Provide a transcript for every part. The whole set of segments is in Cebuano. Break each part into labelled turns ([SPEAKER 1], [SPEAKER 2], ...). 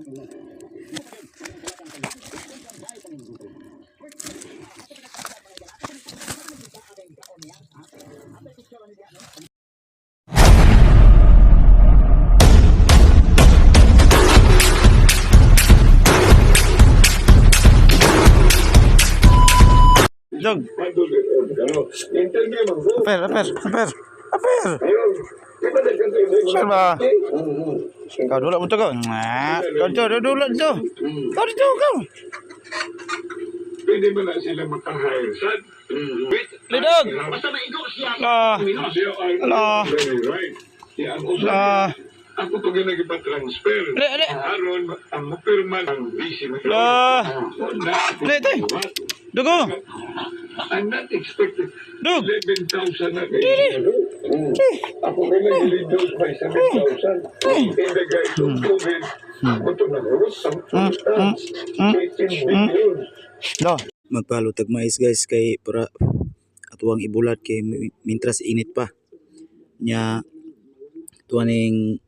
[SPEAKER 1] Dog. Aper, aper, aper. Aper. Aper ba? Kau dulak betul kau. Nah, kau tu, dulak tu. Kau tu kau.
[SPEAKER 2] Pwede ba na sila maka-hire sad?
[SPEAKER 1] Lidog. Ah. Ala.
[SPEAKER 2] Right. Yeah, ang usapan,
[SPEAKER 1] Ah.
[SPEAKER 2] ako pag nag-transfer.
[SPEAKER 1] Le, le.
[SPEAKER 2] Aron, ang mapirma ang busy.
[SPEAKER 1] La. Le, te. Dugo.
[SPEAKER 2] I'm not expecting
[SPEAKER 1] Dug.
[SPEAKER 2] 11,000 na kayo. Ako rin nag-reduce by 7,000. In the guise of COVID, ako ito nag-rus ang utang. 18 billion.
[SPEAKER 1] Do.
[SPEAKER 3] Magpalot og mais, guys, kay para atuang ibulat kay mintras init pa nya. Tuwa ning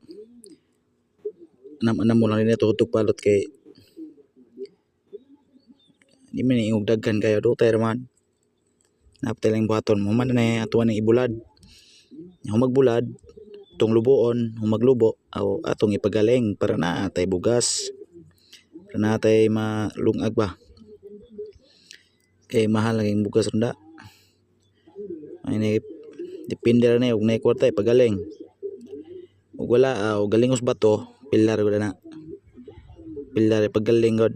[SPEAKER 3] anam-anam mo lang rin ito palot kay di man ingog daghan kayo do tayo man napatay lang buhaton mo man na atuwa ning ibulad. Nya magbulad tong luboon, humaglubo aw atong ipagaling para naa tay bugas, para naa tay malungag ba, kay mahal lagi bugas ron da. Ay ni depende ra ni og naay kwarta ipagaling, ug wala aw galingos bato pilar gud ana, pilar ipagaling gud,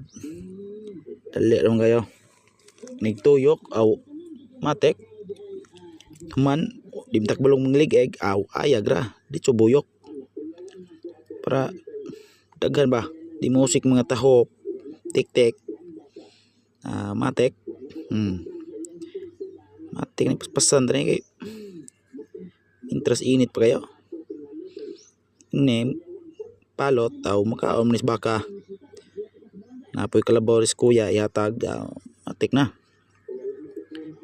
[SPEAKER 3] dali ra man kayo nigtuyok aw matik human di man takbalong manglig-eg aw ayag ra ditso buyok para daghan ba, di musik mga tahop tik-tik, matik, matik ni paspasan diri kay interest init pa kayo ni palot aw makaom ni baka napoy kalabaw ris kuya ihatag, matik na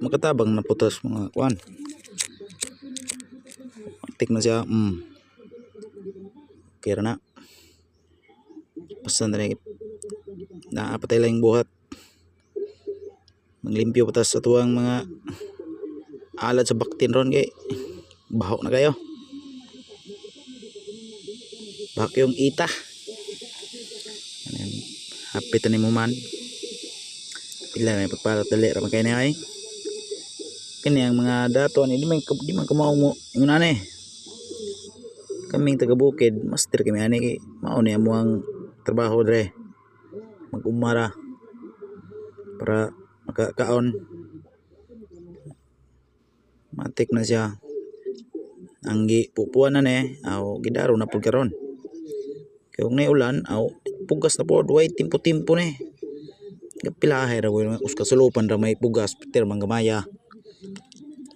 [SPEAKER 3] makatabang na putas mga kuan, matik na siya. Okay ra na pasan diri naa patay lang buhat manglimpyo patas sa tuwang mga alad sa baktin ron kay baho na kayo, bako yung ita. Ano, hapit na nimo man pila na pagpalot, dali ra man kay ni ay kini ang mga dato ani di man kamao mo ingon ani. Kaming taga bukid, master kami ani kay mao ni among trabaho dre, mag-umara para makakaon. Matik na siya ang gipupuan na ni aw gidaro na pud karon kay kung ulan aw pugas na pod, way timpo-timpo ni kapilahay ra ko uska sulupan ra may pugas peter manggamaya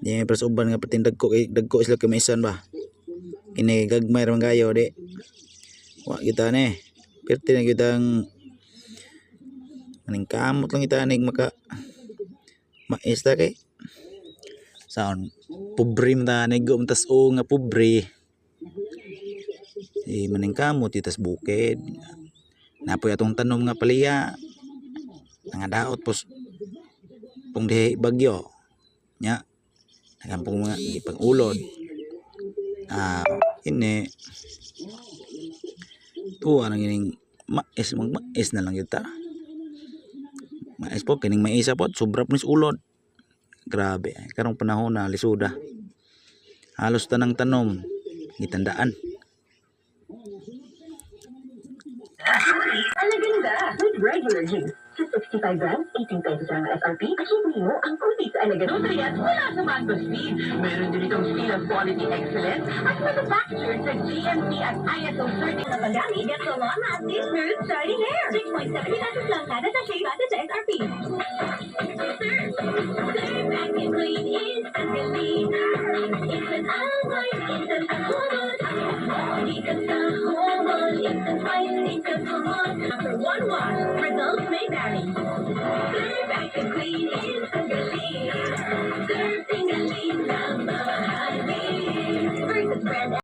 [SPEAKER 3] di may pres uban nga patin dagko kay dagko sila kay maisan ba, kini gagmay ra man kayo di wa kita ni perti na kitang maning kamot lang kita nig maka mais ta kay saon pobre man ta nig tas o nga pobre eh maning kamot itas bukid napoy atong tanom nga paliya nangadaot pos pung dihi bagyo nya nagampong mga gipang ulod, ini tuwa nang ining mais, magmais na lang kita mais po kining maisa po sobra po ulod, grabe karong panahon na lisuda halos tanang tanom gitandaan.
[SPEAKER 4] Alaganda with regular juice. Sa 65 grams, 18 pesos ang SRP. Achieve mo ang kutis Alaganda.
[SPEAKER 5] Nutrients mula sa mangosteen. Meron din itong seal of quality excellence at manufactured sa GMP at ISO certified
[SPEAKER 4] Na paggamit, get salon lasting smooth shiny hair. 6.70 pesos lang kada sachet base sa SRP. Serve! Serve Active Clean Instant Clean. Instant amoy, instant humot. Instant humot, instant white, instant humot. After one wash, results may vary. Serve Active Clean Instant Clean. Serve tingaling na mamahalin. Versus brand.